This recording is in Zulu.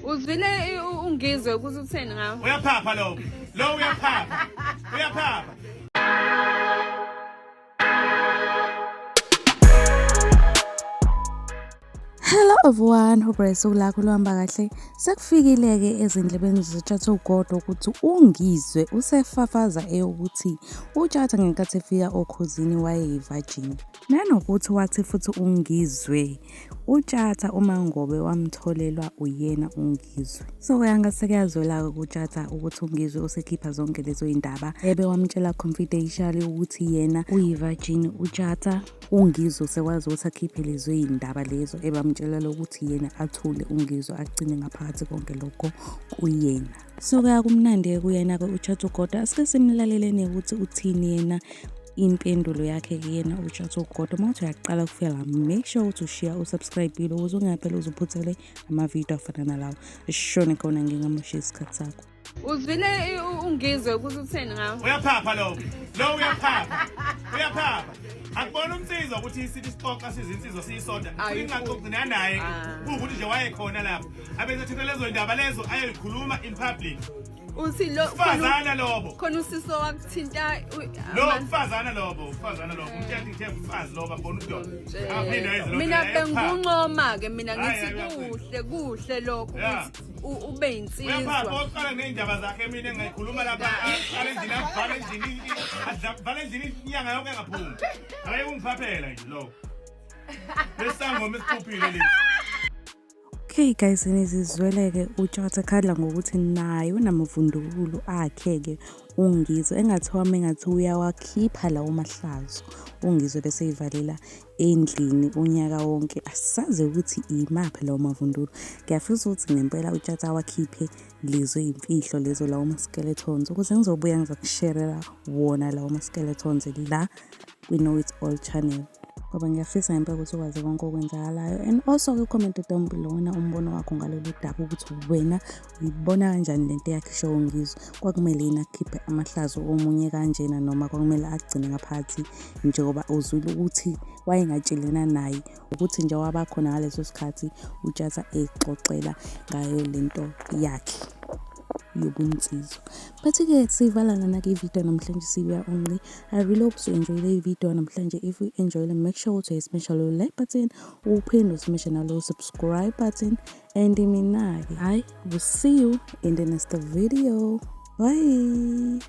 Uzwile uNgizwe ukuthi utheni ngawe? Uyaphapha lo. Lo uyaphapha. Uyaphapha. Hello everyone, hope usuku lakho luhamba kahle. Sekufikile-ke ezindlebeni zeTshatha uGodo ukuthi uNgizwe usefafaza eyokuthi uTshatha ngenkathi efika okhozini wayeyi-virgin. Nanokuthi wathi futhi uNgizwe uTshatha uMangobe wamtholelwa uyena uNgizwe. So kuyangase kuyazwela-ke kuTshatha ukuthi uNgizwe usekhipha zonke lezo yindaba ebe wamtshela confidentially ukuthi yena uyi-virgin uTshatha. UNgizwe usekwazi ukuthi akhiphe lezo yindaba lezo ebamtshelela ukuthi yena athule uNgizwe agcine ngaphakathi konke lokho kuyena. So kuyakumnandi-ke kuyena-ke uTshatha uGodo. Asike simlaleleni ukuthi uthini yena impendulo yakhe kuyena uTshatha uGodo. Uma uthi uyaqala ukufika la, make sure ukuthi ushiya usubscribe-ile ukuze ungapheli uzuphuthele amavidiyo afana nalawo. Shone khona ngingamoshi isikhathi sakho. Uzwile uNgizwe ukuthi utheni ngawe? Uyaphapha lo. Lo uyaphapha. Uyaphapha. Akubona umnsizwa ukuthi sithi sixoxa sizinsizwa siyisonta. Ingaxoxi nanaye. Ah. Kuwukuthi nje wayekhona lapho. Abesethetha lezo ndaba lezo ayeyikhuluma in public. Uthi lo Mfazana lobo. Khona usiso wakuthinta Lo mfazana lobo, mfazana lobo. Umtshela ngithe mfazi lobo akubona udoda. Aphinde ayenze lokho. Mina bengikunqoma ke mina Hhayi, ngithi hhayi, kuhle kuhle lokho Yeah. ukuthi ube Uyaphapha insizwa. oqala ney'ndaba zakhe mina engayikhuluma lapha aqala endlini avala endlini avala endlini inyanga yonke engaphumi. Akaye kungiphaphela nje lowo. Lesangoma esiphuphile lesi. Okay guys, nizizwele-ke uTshatha ekhala ngokuthi naye unamavundululo akhe-ke uNgizwe engathiwa uma engathi uyawakhipha lawo mahlazo uNgizwe bese eyivalela endlini unyaka wonke. Asazi ukuthi imaphi lawo mavundulo. Ngiyafisa ukuthi ngempela uTshatha awakhiphe lezo y'mfihlo lezo lawo ma-skeletons ukuze ngizobuya ngizokusherela wona lawo ma-skeletons la kwi-Know It All channel ngoba ngiyafisa ngempela ukuthi ukwazi konke okwenzakalayo. And also ke comment down below wena umbono wakho ngalolu daba ukuthi wena uyibona kanjani lento eyakhishwa uNgizwe. Kwakumele yini akhiphe amahlazo omunye kanjena noma kwakumele agcine ngaphathi njengoba uzwile ukuthi wayengatshelena naye ukuthi nje wabakhona ngaleso sikhathi uTshatha exoxela ngayo lento yakhe yobunsizwa. But-ke sivala lana-ke ividiyo namhlanje sibuya only. I really hope you enjoyed the video namhlanje. If you enjoyed it, make sure to smash lo like button, uphinde usmashe nalo subscribe button, and mina-ke I will see you in the next video. Bye.